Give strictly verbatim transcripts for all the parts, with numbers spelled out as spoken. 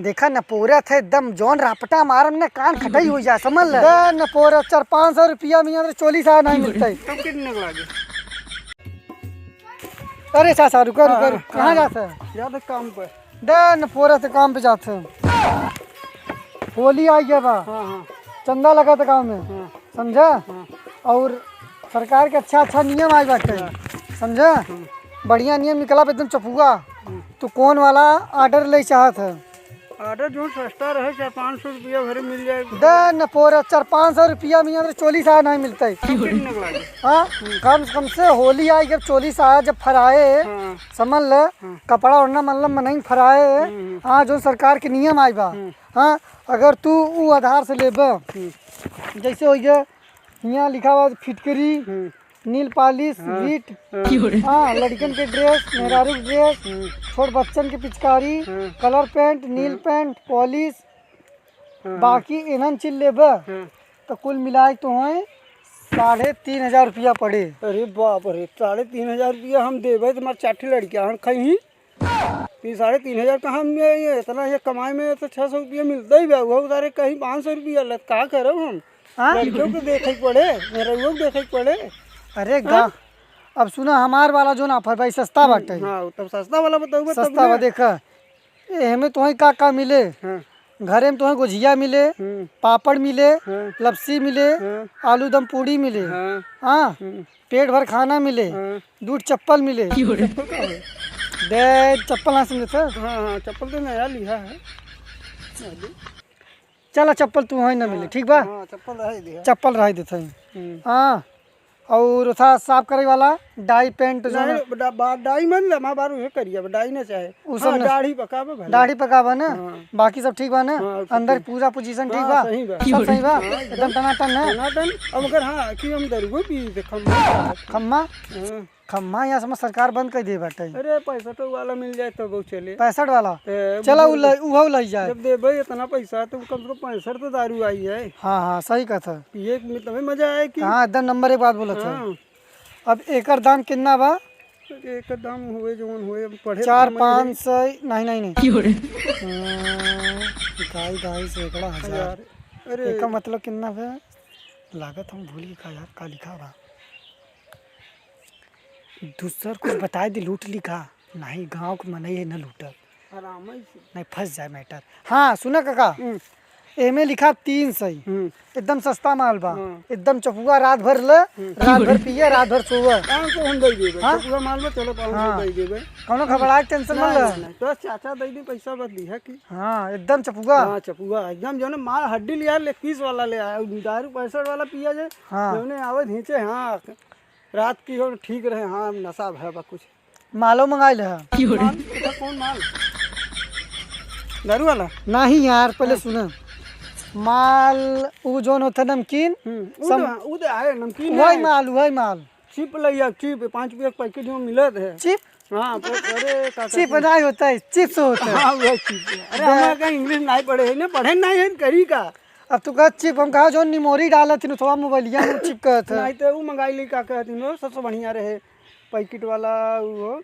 देखा न पोरत है एकदम, जौन रापटा मारम न कान खटाई हो जाए, समझ ले। दे न पोरत, चार पाँच सौ रुपया में यहाँ चोली साया नहीं मिलता है। तब कितने के लागे? अरे चाचा, रुको, हाँ, रुको, हाँ, रुको। कहाँ हाँ। जात है? जात है काम पे। दे न पोरत काम पे जात है। होली आई गया बा। हाँ, हाँ। चंदा लगा था गाँव में। हाँ। समझा? हाँ। और सरकार के अच्छा अच्छा नियम आए बाटे। हाँ। समझा? हाँ। बढ़िया नियम निकला बा एकदम चपुआ। हाँ। तू कौन वाला order ले चाहत है? Order जो सस्ता रहे, चार पाँच सौ रुपया भरे मिल जाए। दे न पोरा, चार पाँच सौ रुपया में यहाँ चोली साया नहीं मिलता है। कम कितने के लागे? हाँ, कम से कम से होली आई, जब चोली साया जब फराए, हाँ। समझ ले, हाँ। कपड़ा ओढ़ना मतलब मनई फराए। हम्म, हम्म। हाँ, जो सरकार के नियम आए बा। हम्म। हाँ, अगर तू उ आधार से लेबा, हम्म। जैसे हो गया, यहाँ लिखा हुआ फिटकरी, हम्म। nail polish, हाँ, बीट, हाँ। हाँ, लड़कन के dress, मेहरारू के dress, हम्म। छोट बच्चन के पिचकारी, हाँ। Colour paint, nail हम्म। paint, polish, हाँ, हाँ। बाकी इन्हन चीज लेबा, हाँ। तो कुल मिलाए तो हैं साढ़े तीन हजार रुपया पड़े। अरे बाप रे, साढ़े तीन हजार रुपया हम देबे तो हमार चार ठे लड़कियाँ हन खइहीं। तो ये साढ़े तीन हजार कहाँ में, ये इतना ये कमाई में तो छः सौ रुपया मिलता ही बा, वो सारे कहीं पाँच सौ रुपया लत का करब हम? हाँ? लड़कियों को देखे के पड़े, मेहरारुओं को देखे के पड़े। अरे हाँ? गा-, अब सुना, हमार वाला जो ना offer भाई सस्ता हम्म, बाटे। हाँ, तब सस्ता वाला बताऊँ, तब सस्ता बा, देखा, एहमे तोहई का का मिले? हाँ। घरे में तोहई गोझिया मिले, हम्म। पापड़ मिले, हाँ। लपसी मिले, हाँ। आलू दम पूड़ी मिले। हाँ। हाँ। हम्म। पेट भर खाना मिले, हाँ। दूठ चप्पल मिले। चप्पल का है? दे, चप्पल ना समझे थे? हाँ, हाँ, चप्पल तो नया लिहा है। चला, चप्पल तोहई ना मिले, हाँ, ठीक बा? हाँ, चप्पल रहे दिया। चप्पल रहे देते हैं। हम्म। हाँ। और था साफ करे वाला डाई पेंट जो नहीं, ना डा-, बा-, डाई मन ले, हमार बार उहे करिया बा, डाई ना चाहे। उ सब हाँ, ना। दाढ़ी पकावे भले। दाढ़ी पकावे ना? हाँ। बाकी सब ठीक बा ना? हाँ, सब अंदर ठीक। पूरा position ठीक हाँ, बा? सही बा। सब सही बा? हाँ, एकदम एकदम टनाटन है? टनाटन। अब अगर हाँ, कि हम दरुओ पी, देख, हम खम्मा? हाँ। खम्मा यहाँ समझ सरकार बंद कर दे बाटे। अरे, पैंसठ वाला मिल जाए तब वो चले। पैंसठ वाला? ए, चला, उ बुजुर्ग ल-, उहो लई जाए। जब देबे इतना पैसा, तो कम से कम पैंसठ तो दारू आई है। हाँ, हाँ, सही कहत है। पिए में तबे मजा आए कि हाँ, एकदम नंबर एक बात बोलत है। हाँ। अब एकर दाम कितना बा? एकर दाम हुए जौन हुए, अब पढ़े चार, लिखे में पाँच सौ, नहीं, नहीं, नहीं। क्यों रे? हाँ, इकाई, दहाई, सैकड़ा, हजार। हजार। अरे। एकर मतलब कितना बा? लागत हम भूल गए का यार, का लिखा बा? दूसर कुछ बताए दे, लूट लिखा। नहीं, गाँव के मनई है, न लूटब। आराम है इसे। नहीं, फंस जाए matter। हाँ, सुना काका, हम्म। एमे लिखा तीन सौ। हम्म। एकदम सस्ता माल बा। हाँ। एकदम चपुआ, रात भर ले, हम्म। रात भर पिए, रात भर सोवे। पाँच सौ हम दे देबे। हाँ? चपुआ माल में चलो, पाँच सौ हाँ। दे देबे। कौनो घबराए के tension मत नहीं, ले। नहीं, नहीं। तो चाचा दे दी पैसा, बस लिहा कि। हाँ, एकदम चपुआ। हाँ, चपुआ, एकदम जो ना माल हड्डी लिया, leg piece वाला ले आया, दारू पैंसठ वाला पिया जाए, हाँ। जौने आवे धींचे, हाँ। रात की हो ठीक रहे, हाँ, नशा भय बा कुछ। मालो मंगाइल है। माल, इधर कौन माल? दारू वाला? नहीं यार, पहले हाँ। सुना। माल, उ जौन होता नमकीन, हम्म, उ सम-, तो, उ तो आए, नमकीन वही है। माल, वही माल। Chip लइया, chip, पाँच रुपया के packet जो मिलत है। Chip? हाँ, पर, अरे, का chip कहते हैं? नहीं होता है, chips होता है। हाँ, वही chips है। अरे, बे- हमारे का English नहीं पढ़े है ना, पढ़े नहीं है, करी का? अब तू कह chip, हम कहा जो निमोरी डालत थी, थोड़ा मोबाइलिया में chip कहत है। नहीं तो वो मंगाई ली, का कहत थी, वो सबसे बढ़िया रहे, packet वाला, वो,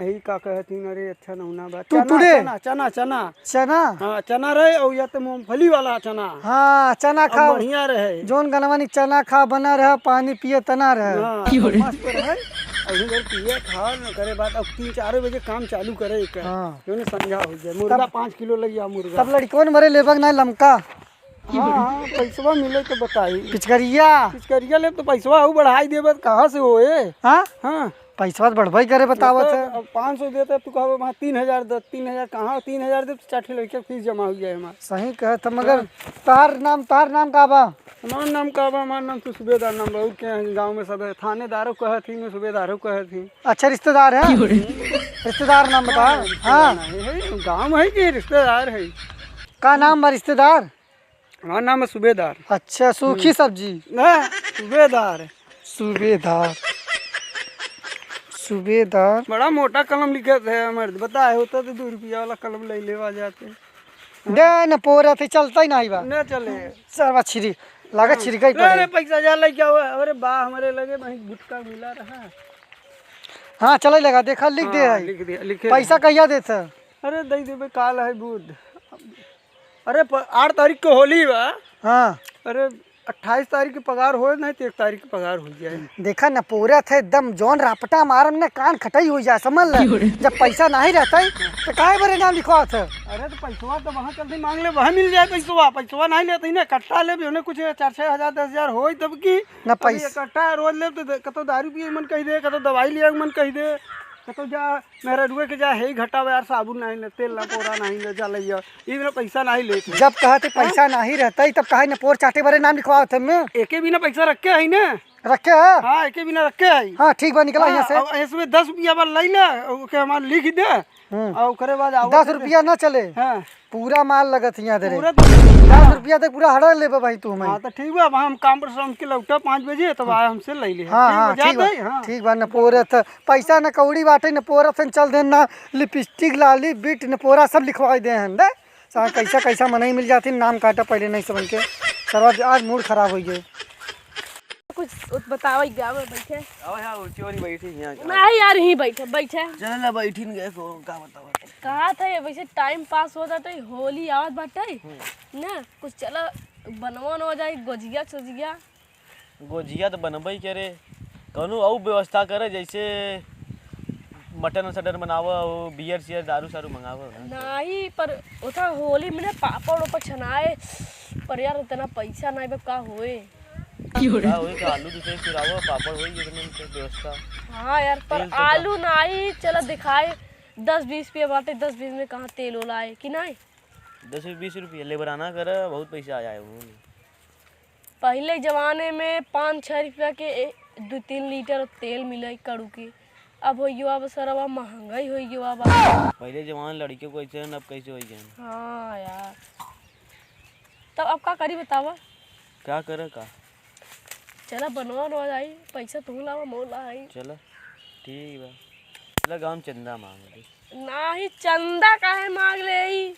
यही का कहत थी, अरे, अच्छा नमूना बा। तू चना, टुडे? चना, चना, चना। चना? हाँ, चना रहे, और या तो मूंगफली वाला चना। हाँ, चना अब खाओ। बढ़िया रहे। जौन गनवा नी चना खा बना रहा, पानी पिए तना रहे। हाँ, मस्त रहे। अभी घर पिए खा, न करे बात, अब तीन चार बजे काम चालू करे एक। हाँ। जो ने संझा हो जाए, मुर्गा तब पाँच किलो लइया, मुर्गा। तब लड़कवन मरे लेबक ना लमका। हाँ, हाँ, पैसवा मिले तो बताई। पिचकरिया। पिचकरिया ले तो पैसवा अउ बढ़ाई देबे, कहाँ से होए? हाँ? हाँ। पैसवा तो बढ़बई करे, बतावत तो है। अब पाँच सौ देते, तू कहबे, "वहाँ तीन हजार दे, तीन हजार कहाँ? तीन हजार दे, तो चार ठे लड़के के फीस जमा हो जाए हमार।" सही कहत है, मगर हाँ। तार नाम, तार नाम का बा? हमार नाम का बा? हमार नाम तो सूबेदार नाम बा, और क्या है, गाँव में सब है, थानेदारो कहत ही, मैं सूबेदारो कहत ही। अच्छा, रिश्तेदार है? रिश्तेदार नाम बता। हाँ, हाँ। रिश्तेदार नहीं है, गाँव है कि रिश्तेदार है। का नाम बा रिश्तेदार? हमार नाम है सूबेदार। अच्छा, सूखी हम्म। सब्जी। ना, सूबेदार। सूबेदार। सूबेदार। बड़ा मोटा कलम लिखत है, मर्द। बताए होता तो दो रुपया वाला कलम ले लेवा जाते। दे न पोरत है, चलता ही नहीं बा। ना चले। सरवा छिरी, लागत हाँ। छिरी का ही अरे, पड़े। पैसा जा ले क्या हुआ? अरे बा, हमारे लगे वहीं गुटका मिला रहा। हाँ, चले लगा, देखा, लिख दे हाँ, है। लिख दिया, लिखे पैसा रहे। कहिया देत है? अरे, दे देबे, काल है बुध। अरे प-, आठ तारीख के होली बा। हाँ। अरे अट्ठाईस तारीख के पगार होए, नहीं तो एक तारीख के पगार होइ जाए। देखा न, पूरा थे एकदम जौन रापटा मारम न, कान खटाई होइ जाए, समझ ले। जब पैसा नहीं रहता है, तो काहे बरे नाम लिखवात है? अरे तो पैसवा तो वहाँ चलते मांग ले, वहाँ मिल जाए पैसवा। पैसवा नहीं लेते ही ना, कट्टा ले भी उन्हें कुछ चार छः हजार, दस हजार होई तब की। न अभी पैस- इकट्ठा रोज ले तो द-, कतो दारू पिए मन कह दे, कतो दवाई लिया मन कह दे, कतो जा मेहररुए के जा, "हे घटावे यार, साबुन नहीं ले, तेल ना, पोरा नहीं ले, जा ले जा।" ई बिना पैसा नहीं लेते। जब कहते हाँ? पैसा नहीं रहता ही, तब काहे न पोर चाटे बरे नाम लिखवावत है में? एके बिना पैसा रखे है ना? रखे है? हाँ, एके बिना रखे है। हाँ, ठीक बा, निकला हाँ, यहाँ से। अब इसमें दस रुपया बा, ले ले, ओके हमार लिख दे। हम्म। और ओकरे बाद आवत दस है। रुपया ना चले। हाँ। पूरा माल लगत हियाँ दे रे। पूरा दस दस रुपया तक पूरा हड़ा लेबे भाई तू हमें। हाँ, तो ठीक बा, अब हम काम पर शाम के लौटा पाँच बजे, तब आए हमसे ले ले। हाँ, ठीक हाँ, बा, ठीक बा। जाते हैं, हाँ। ठीक बा, न पोरत है। पैसा न कौड़ी बाटे, न पोरत है, चल दे, न लिपस्टिक, लाली, बिट, न पोरा सब लिखवाई दे हैं, दे। सा-, कैसा, कैसा मनई मिल जाती, नाम काटा पहले नहीं समझ के। सरवा आज मूड खराब होइ गए। कुछ उत-, बतावा, ई गाँव में बैठे। आवा यहाँ, ऊँची वाली बैठी यहाँ। नहीं यार, यहीं बैठे, बैठे। चल ना, बैठी न गए को, का बतावा। कहा था ये, वैसे टाइम पास हो जाता है, होली आवत बाटे। हम्म। ना, कुछ चला बनवा न हो जाए, गोजिया, सोजिया। गोजिया तो बनबे ही करे, कौनो और व्यवस्था करे, जैसे मटन सटन बनावा, वो बियर सियर, दारू सारू मंगावा ना। नहीं, पर ओथा होली में ना पापड़ ओपड़ छनाए, पर यार इतना पैसा नहीं बा, का होए? का होई, का आलू दूसरे चुरावो, पापड़ होई, इतने में तो व्यवस्था। हाँ यार, पर तेल तो का आलू नाई, चला दिखाए, दस बीस रुपया बाटे, दस बीस में कहाँ तेल ओल आए कि नाई? दस बीस रुपया लेबराना करे, बहुत पैसा आ जाए वो। पहिले जमाने में पाँच छः रुपया के ए-, दो तीन लीटर तेल मिले कड़ू के। अब हो गया, अब सरवा महंगाई हो गया बा। पहिले जमाने लड़कियों को ऐसे न, अब कैसे हो गए? हाँ यार, तब अब का करी बतावा? का करे का? चला बनवा बनवा जाई, पैसा तू लावा, मो लाई। चला, ठीक बा। चला गाँव में चंदा मांग ले। नाही, चंदा काहे मांग ले? ई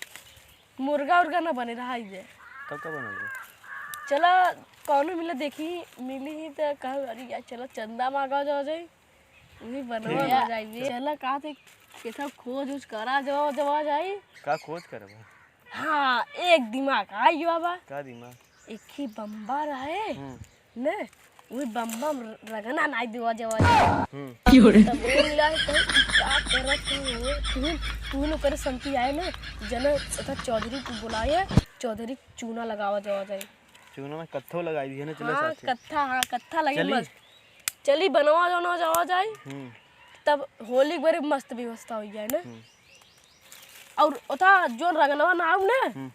मुर्गा उर्गा ना बने रहा, ई जे। तब का बनेगा? चला, कौनो मिले देखी, मिली ही तो कहा, अरे यार, चला चंदा मांगा जावा जाई, वही बनवा ठीक। ना जाई। चला, कहा थे, कैसा खोज उज करा जावा, जावा जाई। का खोज करबा? हाँ, एक दिमाग आई बाबा। का दिमाग? एक ही बम्बा रहे, हम्म। ने, वही बम्बा में रगना नाई देवा जावा। हम्म। तब वो मिला है, कहीं का करत है वो? तू, तू लोग करे संती आए ना, जना, एथा चौधरी को बुलाए, चौधरी चूना लगावा जावा जाए। चूना में कत्थो लगाई दिए ना, चलो हाँ, साथे। कत्था, हाँ, कत्था लगे चली। मस्त। चली, बनवा जाना जावा जाए। हम्म। तब होली के बरे मस्त व्यवस्था हो जाए ना। हम्म। और ओथा जोन रगनवा नाम ना, हम्म।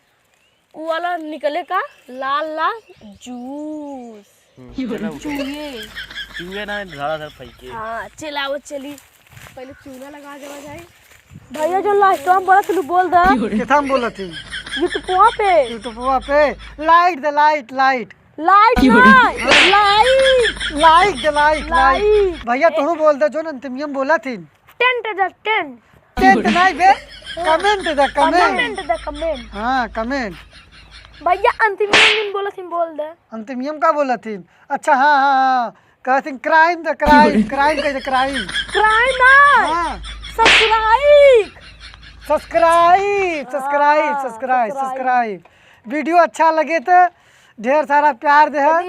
उ वाला निकले का लाल लाल जूस। हम्म, चलो, उठो। चूहे। चूहे ना, झाड़ा धर फेंके। हाँ, चलाओ, चली। पहले चूना लगा देवा जाए। भैया, जो लास्ट में बोला तू बोल दा। किथा में बोला थी? YouTube पे। YouTube पे। लाइट दे, लाइट, लाइट। लाइट ना, लाइट। लाइट दे, लाइट, लाइट। लाइट। भैया, तू बोल दे, जो अंतिमियम बोला थी। Tent the tent. टेंट नहीं बे, कमेंट द कमेंट। कमेंट द कमेंट। हाँ, कमेंट। भैया, अंतिमियम नहीं बोला थी, बोल दे। अंतिमियम का बोला थी? अच्छा, हाँ, हाँ, हाँ। कहा थी क्राइम द क्राइम, क्राइम कह दे, क्राइम। क्राइम ना। हाँ। सब्सक्राइब। सब्सक्राइब, सब्सक्राइब, हाँ, सब्सक्राइब, सब्सक्राइब। सब्सक्राइब। वीडियो अच्छा लगे तो ढेर सारा प्यार दे है।